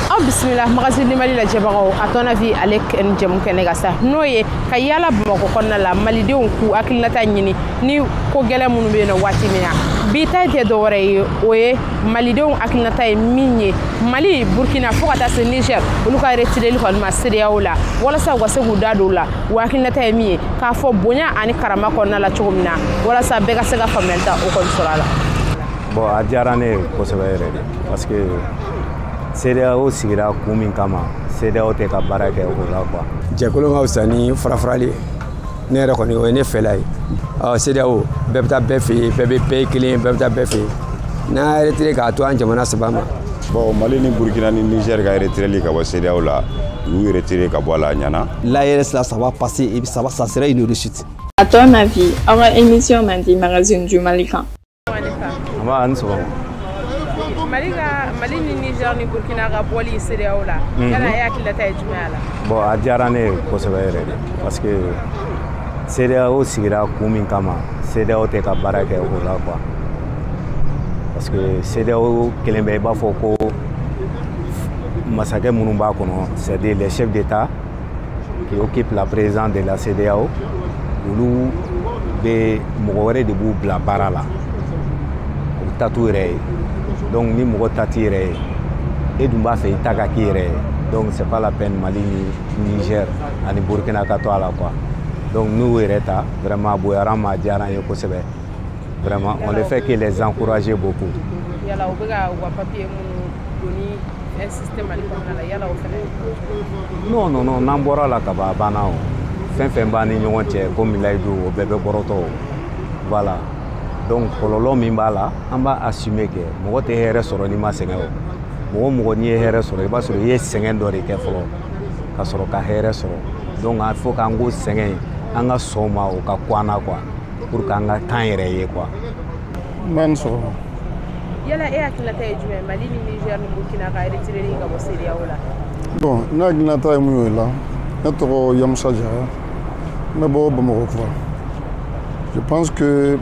Aw bisimila Magazine du Mali lajɛbagaw. À ton avis, ale jamu kɛnɛ ka sa, n'o ye ka yala Bamakɔ kɔnɔna la, malidenw k'u hakilinata ɲini ni ko gɛlɛn minnu bɛ yen nɔ waati min na. Bi ta tɛ dɔwɛrɛ ye, o ye malidenw hakilinata ye min ye Mali, Burkina fo ka taa se Niger, olu ka retireli kɔni ma CEDEAO la, walasa u ka se k'u da don o la. U hakilinata ye min ye, k'a fɔ bonya ani karama kɔnɔna la cogo min na, walasa bɛɛ ka se ka faamuyali ta o kɔni sɔrɔ a la. Bon, a diyara ne ye kosɛbɛ yɛrɛ de, parce que CEDEAO sigira kun min kama, CEDEAO tɛ ka baara kɛ o la quoi. Jɛkulu ka fisa ni fara-farali ye. Ne yɛrɛ kɔni, o ye ne fɛla ye. Ɔ, CEDEAO, bɛɛ bɛ taa bɛɛ fɛ yen, bɛɛ bɛ bɛɛ ye kelen ye, bɛɛ bɛ taa bɛɛ fɛ yen. N'an y'a retiré k'a to an jamana saba ma. Bon, Mali ni Burkina ni Niger ka retireli ka bɔ CEDEAO la, u y'u retiré ka bɔ a la, a ɲɛna. L'AES là, ça va passer et ça va, ça sera une réussite. À ton avis, aw ka émission mandi Magazine du Mali kan. An b'a ni sɔgɔma. Mali ka, Mali ni Niger ni Burkina ka bɔli CEDEAO la, yala e hakilinata ye jumɛn a la? Bon, a diyara ne ye kosɛbɛ yɛrɛ de, parce que CEDEAO sigira kun min kama, CEDEAO tɛ ka baara kɛ o la quoi, parce que CEDEAO kelen bɛ i b'a fɔ ko masakɛ minnu b'a kɔnɔ, c'est-à-dire les chefs d'État qui occupent la présidence de la CEDEAO, olu bɛ mɔgɔ wɛrɛ de b'u bila baara la, u ta t'u yɛrɛ ye. Donc ni mɔgɔ ta t'i yɛrɛ ye, e dun b'a fɛ i ta ka k'i yɛrɛ ye, donc c'est pas la peine Mali ni Niger ani Burkina ka to a la quoi. Donc n'u yɛrɛ ta, vraiment a bonyara an ma, a diyara an ye kosɛbɛ. Vraiment, on ne fait que les encourager beaucoup. Yala u bɛ ka u ka papier minnu doni insister Mali kɔnɔna la, yala o fɛnɛ? Non, non, non, n'an bɔra la ka ban, a banna. O fɛn fɛn b'an ni ɲɔgɔn cɛ komi layidu, o bɛɛ bɛ bɔrɔtɔ o. Voilà, donc kɔlɔlɔ min b'a la, an b'a assumer kɛ. Mɔgɔ tɛ hɛrɛ sɔrɔ n'i ma sɛgɛn. O mɔgɔ o mɔgɔ, n'i ye hɛrɛ sɔrɔ, i b'a sɔrɔ i ye sɛgɛn dɔ de kɛ fɔlɔ ka sɔrɔ ka hɛrɛ sɔrɔ. Donc il faut k'an k'o sɛgɛn, an ka sɔn o ma, o ka ku an na quoi, pour que an ka k'an yɛrɛ ye quoi. N b'a ni sɔgɔma. Yala e hakilinata ye jumɛn Mali ni Niger ni Burkina ka retireli ka bɔ CEDEAO la? Bon, ne hakilinata ye mun ye o la, ne tɔgɔ Yamusa Jara, n bɛ bɔ Bamakɔ kura. Je pense que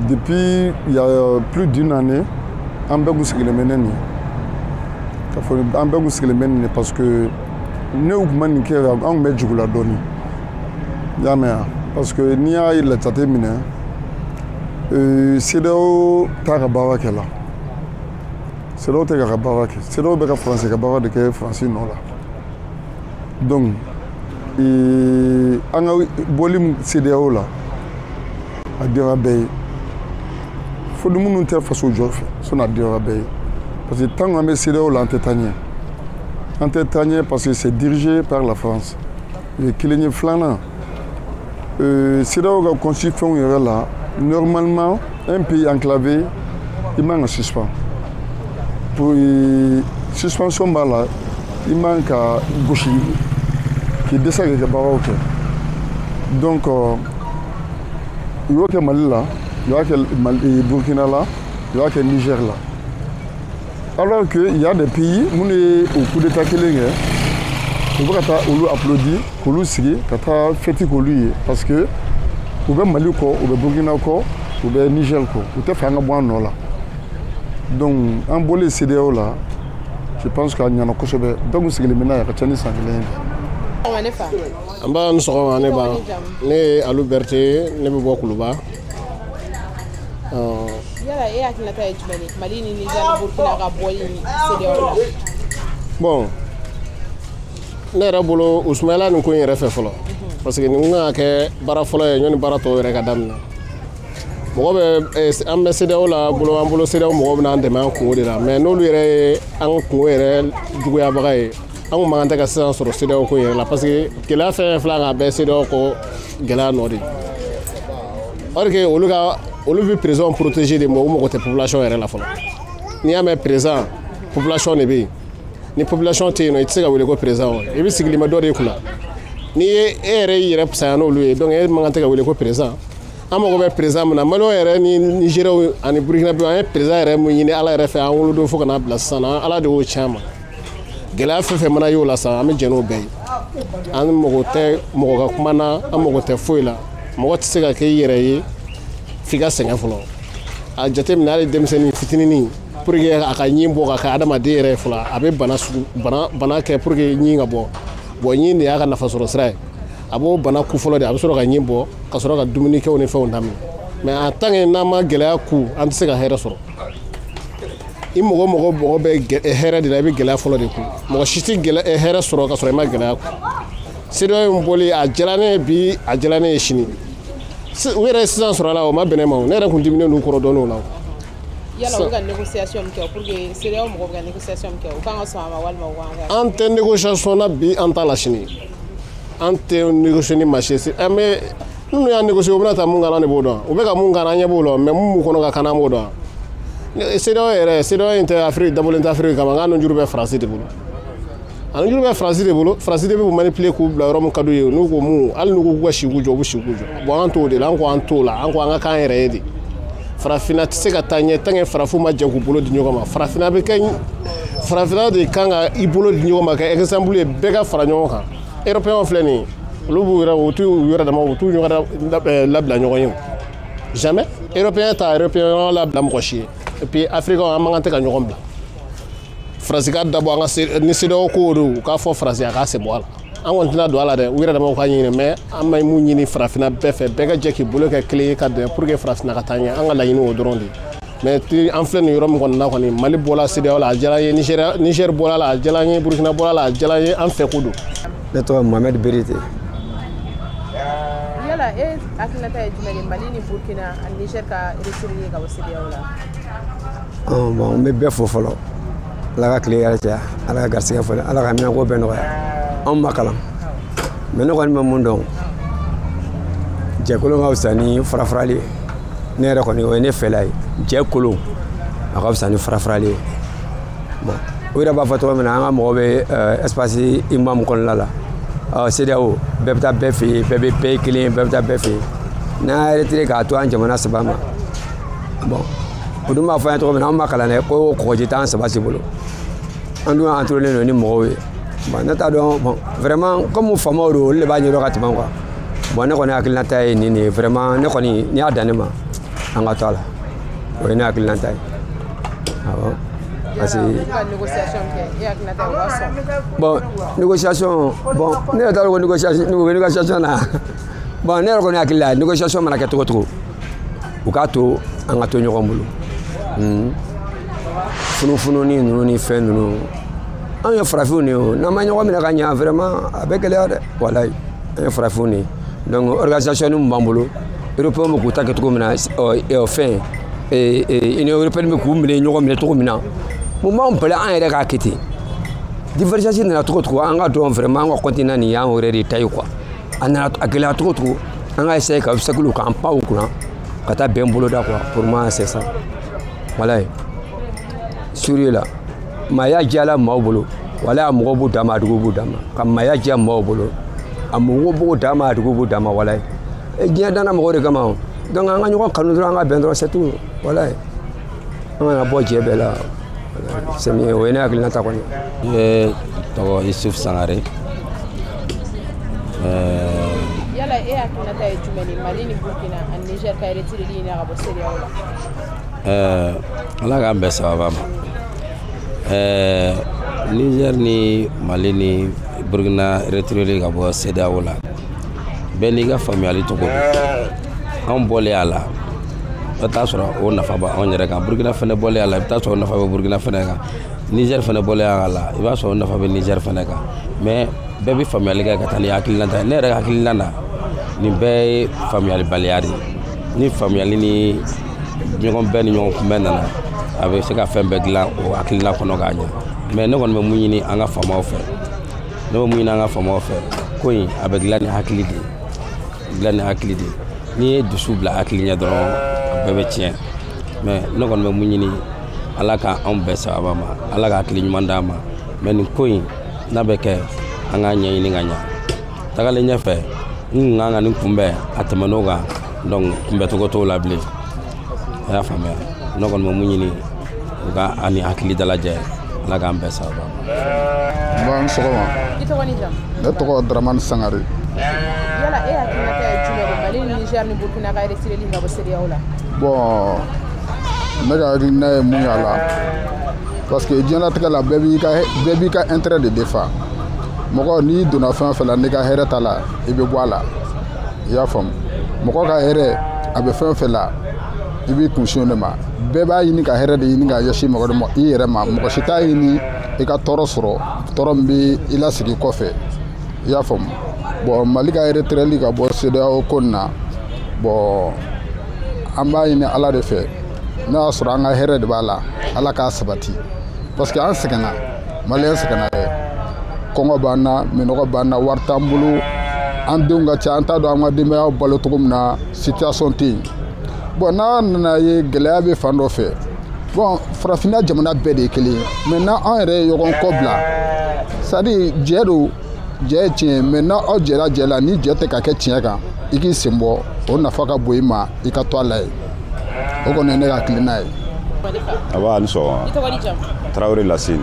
depuis il y a plus d'une année, an bɛɛ kun sigilen bɛ ne nin ye k'a fɔ an bɛɛ kun sigilen bɛ nin ye, parce que ne kun ma nin kɛ, an kun bɛ jugu la dɔɔnin, i y'a mɛn wa? Parce que n'i y'a jate minɛ, CEDEAO t'a ka baara kɛ la, CEDEAO tɛ k'a ka baara kɛ, CEDEAO bɛ ka Faransi ka baara de kɛ Faransi nɔ la. Donc an ka bɔli min CEDEAO la, a diyara bɛɛ ye, fo ni minnu tɛ faso jɔ fɛ, sinon a diyara bɛɛ ye, parce que tant qu'an bɛ CEDEAO la, an tɛ taa ɲɛ, an tɛ taa ɲɛ, parce que c'est dirigé par la France. O ye kelen ye. Filanan, CEDEAO ka constitution yɛrɛ la, normalement un pays enclavé, i man ka suspend pour suspension b'a la, i man ka gosi k'i dɛsɛ k'i ka baaraw kɛ. Donc u y'o kɛ Mali la, u y'a kɛ Mali, Burkina la, u y'a kɛ Niger la, alors que il y a des pays minnu ye o coup d'état kelen kɛ, u bɛ ka taa olu applaudir, k'olu sigi ka taa fête k'olu ye, parce que u bɛ Mali kɔ, u bɛ Burkina kɔ, u bɛ Niger kɔ, u tɛ fɛ an ka bɔ an nɔ la. Donc an bɔlen CEDEAO la, je pense k'a ɲɛna kosɛbɛ. Bɛɛ kun sigilen bɛ n'a ye, a ka ca ni san kelen ye. Ne fa. An b'a ni sɔgɔma. Ne ba, ne ye Alu Berete, ne bɛ bɔ Kuluba. Yala e hakilinata ye jumɛn ye Mali ni Niger ni Burkina ka bɔli CEDEAO la? Bon, ne yɛrɛ bolo, u sumayala nin ko in yɛrɛ fɛ fɔlɔ, parce que nin kun kan ka kɛ baara fɔlɔ ye ɲɔni baara tɔw yɛrɛ ka daminɛ. Mɔgɔ bɛ an bɛ CEDEAO la bolo, an bolo CEDEAO mɔgɔw bɛna an dɛmɛ an kungo de la, mais n'olu yɛrɛ ye an kungo yɛrɛ juguyabaga ye, an kun man kan tɛ ka sisan sɔrɔ CEDEAO ko yɛrɛ la, parce que gɛlɛya fɛn fɛn filɛ kan, a bɛɛ CEDEAO ko gɛlɛya nɔ de. Or que olu ka olu bɛ président protéger de, mais u mago tɛ population yɛrɛ la fɔlɔ. N'i y'a mɛn président, population de bɛ yen. Ni population tɛ yen nɔ, i tɛ se ka wele ko président. O i bɛ sigilen bɛ dɔ de kunna, n'i ye e yɛrɛ y'i yɛrɛ fisaya n'olu ye, donc e man kan tɛ ka wele ko président. An mago bɛ président min na, Maliyɛnw yɛrɛ ni Nigériens ani Burkinabé, an ye président yɛrɛ mun ɲini Ala yɛrɛ fɛ an wolodon fo ka n'a bila sisan na, Ala de y'o tiɲɛ an ma. Gɛlɛya fɛn fɛn mana y'o la sisan, an bɛ jɛn n'o bɛɛ ye. An mago tɛ mɔgɔ ka kuma na, an mago tɛ foyi la. Mɔgɔ tɛ se ka kɛ i yɛrɛ ye f'i ka sɛgɛn fɔlɔ. A jateminɛ, hali denmisɛnnin fitinin. pour que a ka ɲin bɔ ka kɛ adamaden yɛrɛ ye fɔlɔ, a bɛ bana sugu bana kɛ pour que ɲin ka bɔ. Bon, ɲin de y'a ka nafa sɔrɔ sira ye. A b'o bana ku fɔlɔ de, a bɛ sɔrɔ ka ɲin bɔ ka sɔrɔ ka dumunikɛw ni fɛnw daminɛ. Mais en tant que n'an ma gɛlɛya ku, an tɛ se ka hɛrɛ sɔrɔ. I mɔgɔ bɛ hɛrɛ de la, i bɛ gɛlɛya fɔlɔ de ku. Mɔgɔ si tɛ hɛrɛ sɔrɔ ka sɔrɔ i ma gɛlɛya ku. CEDEAO in bɔli, a diyara ne ye bi, a diyara ne ye sini. U yɛrɛ ye sisan sɔrɔ a la, o ma bɛn ne ma o. Ne yɛrɛ kun diminen don u kɔrɔ dɔɔnin o la. Yala u bɛ ka négociation min kɛ pour que CEDEAO mɔgɔw bɛ ka négociation min kɛ, u kan ka sɔn a ma walima u kan ka? An tɛ négociation na bi, an t'a la sini. An tɛ négocier ni maa si ye. An bɛ minnu y'a négocier, u bɛna taa mun kan, an de b'o dɔn. U bɛ ka mun kan, an ɲɛ b'o la, mais mun b'u kɔnɔ ka kan, an b'o dɔn. CEDEAO yɛrɛ, CEDEAO in tɛ Afiriki dabɔlen tɛ Afiriki kama, nka nujuru bɛ Faransi de bolo. A nujuru bɛ Faransi de bolo. Faransi de bɛ manipuler k'u bila yɔrɔ min ka d'u ye. N'u ko mun, hali n'u ko k'u ka si k'u jɔ, u bɛ si k'u jɔ. Bon, an t'o de la, an ko an t'o la, an ko an ka k'an yɛrɛ ye de. Farafinna tɛ se ka taa ɲɛ tant que farafinw ma jɛ k'u bolo di ɲɔgɔn ma. Farafinna bɛ kɛ, farafinna de kan ka i bolo di ɲɔgɔn ma, kɛ exemple ye, bɛɛ ka fara ɲɔgɔn kan. Européens filɛ nin ye, olu b'u yɛrɛ, u t'u yɛrɛ dama, u t'u ɲɔgɔn labila ɲɔgɔn ye. Jamais européen ta européen labila mɔgɔ si ye. Et puis africain, an man kan tɛ ka ɲɔgɔn bila. Faransi ka dabɔ an ka ni CEDEAO ko don, u k'a fɔ Faransi a k'a sen bɔ a la. An kɔni tɛna don a la dɛ, u yɛrɛ damaw k'a ɲini, mais an ma mun ɲini farafinna bɛɛ fɛ, bɛɛ ka jɛ k'i bolo kɛ kelen ye ka dɛmɛ pour que farafinna ka taa ɲɛ. An ka laɲini o dɔrɔn de ye. Mais an filɛ nin yɔrɔ min kɔni na kɔni, Mali bɔla CEDEAO la, a diyara an ye, Niger bɔla la, a diyara an ye, Burukina bɔla la, a diyara an ye, an fɛ ko don. Ne tɔgɔ Mohamed Berete. Yala e hakilinata ye jumɛn ye Mali ni Burukina ani Niger ka retirer ka bɔ CEDEAO la? Bon, n bɛ bɛɛ fo fɔlɔ. Ala ka tile yɛrɛ caya, Ala ka garisɛgɛ fɔlɔ, Ala ka minɛnko bɛɛ nɔgɔya. Anw ma kalan, mais ne kɔni bɛ mun dɔn, jɛkolon ka fisa ni farafarali ye. Ne yɛrɛ kɔni, o ye ne fɛla ye. Jɛkolon a ka fisa ni farafarali ye. Bon, o yɛrɛ b'a fɔ cogo min na, an ka mɔgɔ bɛ espace imam kɔnɔna la, CEDEAO bɛɛ bɛ taa bɛɛ fɛ yen, bɛɛ bɛ bɛɛ ye kelen ye, bɛɛ bɛ taa bɛɛ fɛ yen. N'an y'a retiré k'a to an jamana saba ma, bon, o dun b'a fɔ an ye cogo min na, an ma kalan dɛ, ko kɔgɔji t'an saba si bolo. An dun entouré don ni mɔgɔw ye. Bon, ne t'a dɔn, bon, vraiment, comme faamaw don, olu de b'a ɲɛdɔn ka tɛmɛ quoi. Bon, ne kɔni hakilinata ye nin de ye, vraiment, ne kɔni, n'i y'a dan ne ma, an ka to a la. O ye ne hakilinata ye. Awɔ. Parce que bon, négociation, bon, ne yɛrɛ t'a dɔn ko négociation, u bɛ négociation na. Bon, ne yɛrɛ kɔni hakili la, négociation mana kɛ cogo o cogo, u k'a to an ka to ɲɔgɔn bolo. Funufununi ninnu ni fɛn ninnu, anw ye farafinw de ye o, n'an ma ɲɔgɔn minɛ ka ɲa, vraiment, a bɛ gɛlɛya dɛ. Walayi, an ye farafinw de ye. Donc organisation min b'an bolo, européens bɛ k'u ta kɛ cogo min na, fɛn Union européenne bɛ k'u minɛ ɲɔgɔn minɛ cogo min na, mun b'anw bali an yɛrɛ k'a kɛ ten? Divergence nana cogo o cogo, an ka dɔn vraiment an ka continent nin y'an yɛrɛ de ta ye quoi. A nana a gɛlɛya cogo o cogo, an ka essayer ka obstacle k'an pan u kunna ka taa bɛn boloda quoi. Pour moi, c'est ça. Walayi, suri la maaya diyala maaw bolo, walayi, a mɔgɔw b'u dama, a dugu b'u dama, ka maaya diya maaw bolo, a mɔgɔw b'u dama, a dugu b'u dama. Walayi, diɲɛ danna mɔgɔw de kama o. Donc an ka ɲɔgɔn kanu dɔrɔn, an ka bɛn dɔrɔn, c'est tout. Walayi, an kana bɔ jɛ bɛɛ la, c'est mieux. O ye ne hakilinata kɔni. Ne tɔgɔ Isuf Sangare. Yala e hakilinata ye jumɛn ye Mali ni Burukina ani Niger ka retireli in na ka bɔ CEDEAO la? Ala k'an bɛn sababa ma. Niger ni Mali ni Burukina retireli ka bɔ CEDEAO la, bɛɛ n'i ka faamuyali cogo don. Anw bɔlen a la, i bɛ taa sɔrɔ o nafa bɛ anw yɛrɛ kan. Burukina fɛnɛ bɔlen a la, i bɛ taa sɔrɔ o nafa bɛ Burukina fɛnɛ kan. Niger fɛnɛ bɔlen a la, i b'a sɔrɔ o nafa bɛ Niger fɛnɛ kan. Mais bɛɛ bɛ faamuyali kɛ ka taa ni hakilina ta ye. Ne yɛrɛ hakilina na, nin bɛɛ ye faamuyalibaliya de ye. Ni faamuyali ni ɲɔgɔn bɛɛ ni ɲɔgɔn kunbɛn nana, a bɛ se ka fɛn bɛɛ dilan o hakilina kɔnɔ k'a ɲɛ. Mais ne kɔni bɛ mun ɲini an ka faamaw fɛ, ne bɛ mun ɲini an ka faamaw fɛ, ko in a bɛ dilan ni hakili de ye, dilan ni hakili de ye. N'i ye dusu bila hakili ɲɛ dɔrɔn, a bɛɛ bɛ tiɲɛ. Mais ne kɔni bɛ mun ɲini, Ala ka anw bɛɛ sababa ma, Ala ka hakili ɲuman d'an ma. Mais nin ko in n'a bɛ kɛ, an k'a ɲɛɲini ka ɲa. Tagalen ɲɛfɛ, n kun kan ka nin kunbɛn, a tɛmɛn'o kan, donc kunbɛncogo t'o la bilen. A y'a faamuya? Ne kɔni bɛ mun ɲini, u ka an ni hakili dalajɛ. Ala k'an bɛɛ sababa ma. N sɔgɔma. I tɔgɔ ni jamu? Ne tɔgɔ Dramani Sangare. Yala e hakilinata ye jumɛn ye Mali ni Niger ni Burukina ka retireli ka bɔ CEDEAO la? Bon, Ne ka hakilina ye mun y'a la, parce que diɲɛlatigɛ la, bɛɛ b'i ka intérêt de défend. Mɔgɔ, n'i donna fɛn o fɛn la, n'i ka hɛrɛ t'a la, i bɛ bɔ a la. I y'a faamu? Mɔgɔ ka hɛrɛ a bɛ fɛn o fɛn la, i b'i kunsin o de ma. Bɛɛ b'a ɲini ka hɛrɛ de ɲini ka ɲɛsin mɔgɔ de ma, i yɛrɛ ma. Mɔgɔ si t'a ɲini i ka tɔɔrɔ sɔrɔ, tɔɔrɔ min bɛ i lasigi kɔfɛ. I y'a faamu? Bon, Mali ka retraite ka bɔ CEDEAO ko nin na, bon, an b'a ɲini Ala de fɛ, n'a y'a sɔrɔ an ka hɛrɛ de b'a la, Ala k'a sabati, parce que an sɛgɛnna, Maliyɛn sɛgɛnna dɛ. Kɔngɔ b'an na, minɔgɔ b'an na, wari t'an bolo, an denw ka ca, an t'a dɔn an ka denbayaw balo cogo min na, situation tɛ yen. Bon, n'a nana ye gɛlɛya bɛ fan dɔ fɛ, bon, farafinna jamana bɛɛ de ye kelen ye, mais n'an yɛrɛ ye ɲɔgɔn kɔ bila, c'est à dire jɛ don, jɛ ye tiɲɛ ye, mais n'aw jɛra jɛ la, ni jɛ tɛ ka kɛ tiɲɛ kan, i k'i sen bɔ, o nafa ka bon i ma, i ka to a la yen. O kɔni ye ne ka hakilina ye. Aba, ni sɔgɔma. I tɔgɔ ni jamu? Tarawele Lasine.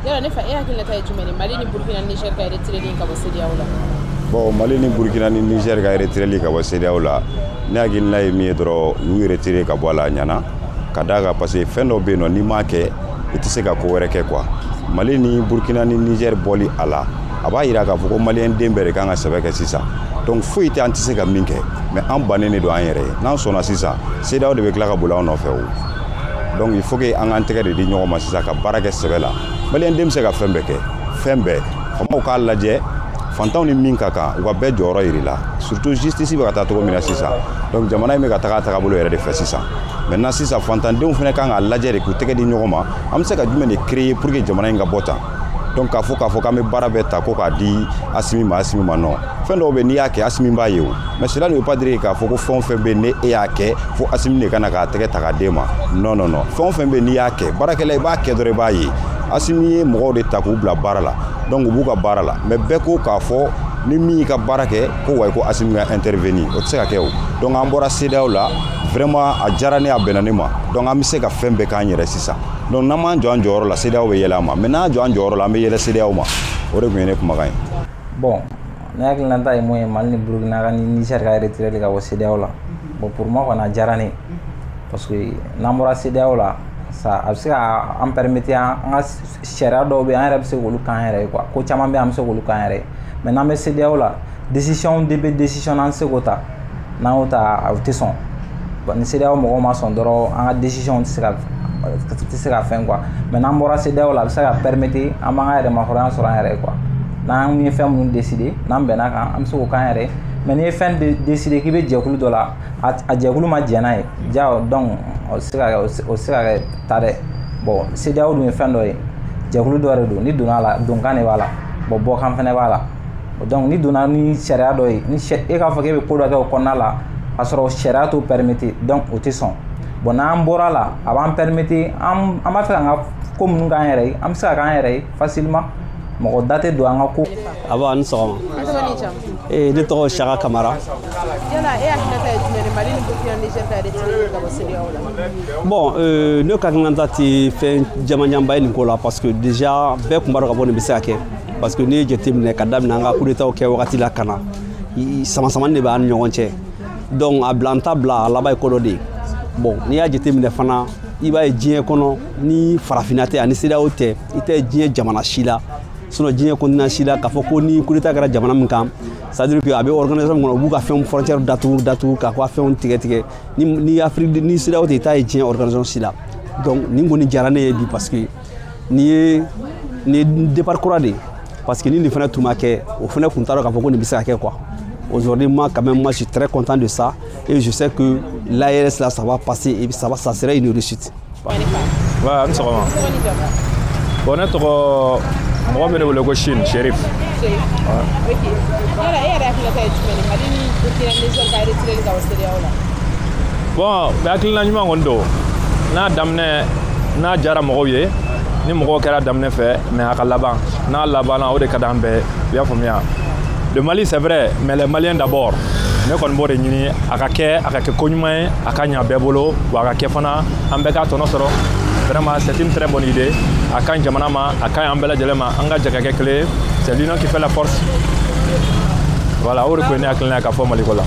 Yala ne fa, e hakilinata ye jumɛn ye Mali ni Burkina, Niger ka retireli ka bɔ CEDEAO la? Bon, Mali ni Burkina ni Niger ka retireli ka bɔ CEDEAO la, ne hakilina ye min ye dɔrɔn, u y'u retiré ka bɔ a la, a ɲɛna, ka d'a kan parce que fɛn dɔ bɛ yen nɔ, n'i m'a kɛ, i tɛ se ka ko wɛrɛ kɛ quoi. Mali ni Burkina ni Niger bɔli a la, a b'a yira k'a fɔ ko maliyɛn den bɛɛ de kan ka sɛbɛ kɛ sisan. Donc foyi tɛ an tɛ se ka min kɛ, mais an bannen de don an yɛrɛ ye. N'an sɔnna sisan, CEDEAO de bɛ tila ka boli anw nɔfɛ o. Donc il faut que an k'an tɛgɛ de di ɲɔgɔn ma sisan ka baara kɛ sɛbɛ la. Maliyɛn den bɛ se ka fɛn bɛɛ kɛ, fɛn bɛɛ. Faamaw k'a lajɛ, fantanw ni min ka kan, u ka bɛɛ jɔyɔrɔ yir'i la. Surtout justice bɛ ka taa cogo min na sisan, donc jamana in bɛ ka taga a tagabolo yɛrɛ de fɛ sisan. Maintenant sisan, fantandenw fana kan k'a lajɛ de k'u tɛgɛ di ɲɔgɔn ma, an bɛ se ka jumɛn de créer pour que jamana in ka bɔ tan. Donc k'a fɔ k'an bɛ baara bɛɛ ta ko k'a di Asimi ma, Asimi ma, non. Fɛn dɔw bɛ, n'i y'a kɛ, Asimi b'a ye o, mais cela ne veut pas dire k'a fɔ ko fɛn o fɛn bɛ yen ni e y'a kɛ, fo Asimi de ka na k'a tɛgɛ ta k'a d'e ma. Non, non, non. Fɛn o fɛn bɛ yen n'i y'a kɛ, baarakɛla, i b'a kɛ dɔrɔn, i b'a ye. Asimi ye mɔgɔw de ta k'u bila baara la, donc u b'u ka baara la, mais bɛɛ ko k'a fɔ ni min y'i ka baara kɛ ko wayi, ko Asimi ka intervenir, o tɛ se ka kɛ o. Donc an bɔra CEDEAO la, vraiment a diyara ne, a bɛnna ne ma. Donc an bɛ se ka fɛn bɛɛ k'an yɛrɛ sisan. Donc n'an m'an jɔ an jɔyɔrɔ la, CEDEAO bɛ yɛlɛ an ma, mais n'an jɔ an jɔyɔrɔ la, an bɛ yɛlɛ CEDEAO ma. O de tun ye ne kumakan ye. Bon, ne hakilinata ye mun ye Mali ni Burukina ka ni Niger ka retireli ka bɔ CEDEAO la? Bon, pour moi kɔni, a diyara ne ye, parce que n'an bɔra CEDEAO la, ça a bɛ se ka an permettre an ka sariya dɔw bɛ yen, an yɛrɛ bɛ se k'olu k'an yɛrɛ ye quoi. Ko caman bɛ yen, an bɛ se k'olu k'an yɛrɛ ye, mais n'an bɛ CEDEAO la, décision de bɛ décision na, an tɛ se k'o ta. N'an y'o ta, o tɛ sɔn. Bon, ni CEDEAO mɔgɔw ma sɔn dɔrɔn, an ka décision tɛ se ka fɛn quoi. Mais n'an bɔra CEDEAO la, a bɛ se ka permettre an b'an ka yɛrɛmahɔrɔnya sɔrɔ an yɛrɛ ye quoi. N'an ye fɛn minnu décider, n'an bɛn'a kan, an bɛ se k'o k'an yɛrɛ ye. Mais n'i ye fɛn décider k'i bɛ jɛkulu dɔ la, a jɛkulu ma jɛn n'a ye ja, donc o tɛ se ka kɛ, o tɛ se ka kɛ ta dɛ. Bon, CEDEAO dun ye fɛn dɔ ye, jɛkulu dɔ de don. N'i donna a la, donkan de b'a la, bon, bɔkan fɛnɛ b'a la. Donc n'i donna ni sariya dɔ ye, ni e k'a fɔ k'e bɛ ko dɔ kɛ o kɔnɔna la, k'a sɔrɔ sariya t'o permettre, donc o tɛ sɔn. Bon, n'an bɔra la, a b'an permettre an b'a fɛ k'an ka ko minnu k'an yɛrɛ ye, an bɛ se ka k'an yɛrɛ ye facilement, mɔgɔ da tɛ don an ka ko. Aba, ni sɔgɔma. I tɔgɔ ni jamu? Ee, ne tɔgɔ Saka Kamara. Yala e hakilinata ye jumɛn ye Mali ni Burkina, Niger ka retireli ka bɔ CEDEAO la? Bon, ne ka hakilinata tɛ fɛn jamanjanba ye nin ko la, parce que déjà bɛɛ tun b'a dɔn ka fɔ nin bɛ se ka kɛ, parce que n'i ye jateminɛ ka daminɛ an ka coup d'état kɛ wagati la ka na, sama-samani de b'an ni ɲɔgɔn cɛ. Donc a bila, an ta bila, a laban ye ko dɔ de ye. Bon, n'i y'a jateminɛ fana, i b'a ye diɲɛ kɔnɔ, ni farafinna tɛ ani CEDEAO tɛ, i tɛ diɲɛ jamana si la, sinon diɲɛ continent si la, k'a fɔ ko ni coup d'état kɛra jamana min kan, c'est à dire que a bɛ organisation min kɔnɔ, u b'u ka fɛnw frontière datugu datugu, k'a ka fɛnw tigɛ tigɛ. Ni Afrique ni CEDEAO tɛ, i t'a ye diɲɛ organisation si la. Donc nin kɔni diyara ne ye bi, parce que nin ye départ kura de ye, parce que ni nin fana tun ma kɛ, o fana tun t'a dɔn k'a fɔ ko nin bɛ se ka kɛ quoi. Aujourd'hui, moi, quand même, moi, je suis très content de ça et je sais que l'AES, là, ça va passer et ça sera une réussite. Wa n sɔgɔma. Bon, ne tɔgɔ, mɔgɔ bɛ ne wele ko Chine Sherif. Chérif. Ok. Yala e yɛrɛ hakilinata ye jumɛn ye Mali ni Burkina, Niger ka retireli ka bɔ CEDEAO la? Bon, hakilina ɲuman kɔni don. N'a daminɛ n'a diyara mɔgɔw ye, ni mɔgɔw kɛra daminɛ fɛ, mais a ka laban, n'a labanna, o de ka d'an bɛɛ. I y'a faamuya? Le Mali, c'est vrai, mais les Maliens d'abord. Ne kɔni b'o de ɲini, a ka kɛ, a ka kɛ ko ɲuman ye, a ka ɲa bɛɛ bolo, wa a ka kɛ fana, an bɛɛ k'a tɔnɔ sɔrɔ. Vraiment, c'est une très bonne idée. A ka ɲi jamana ma, a ka ɲi an bɛɛ lajɛlen ma. An ka jɛ ka kɛ kelen ye, c'est l'union qui fait la force. Voilà, o de tun ye ne hakilina ye ka fɔ Maliko la.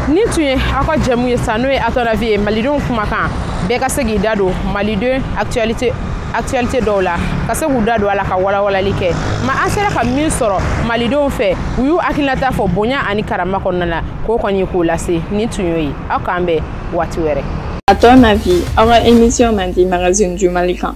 Ni tun ye aw ka jɛmu ye sa, n'o ye À ton avis ye, malidenw kumakan. Bɛɛ ka se k'i da don maliden actualité dɔw la, ka se k'u da don a la ka walawalali kɛ. Ma an sera ka min sɔrɔ malidenw fɛ, u y'u hakilinata fɔ bonya ani karama kɔnɔna na, k'o kɔni k'o lase. Ni tun y'o ye, aw k'an bɛn waati wɛrɛ. À ton avis, aw ka émission mandi magazine du Mali kan.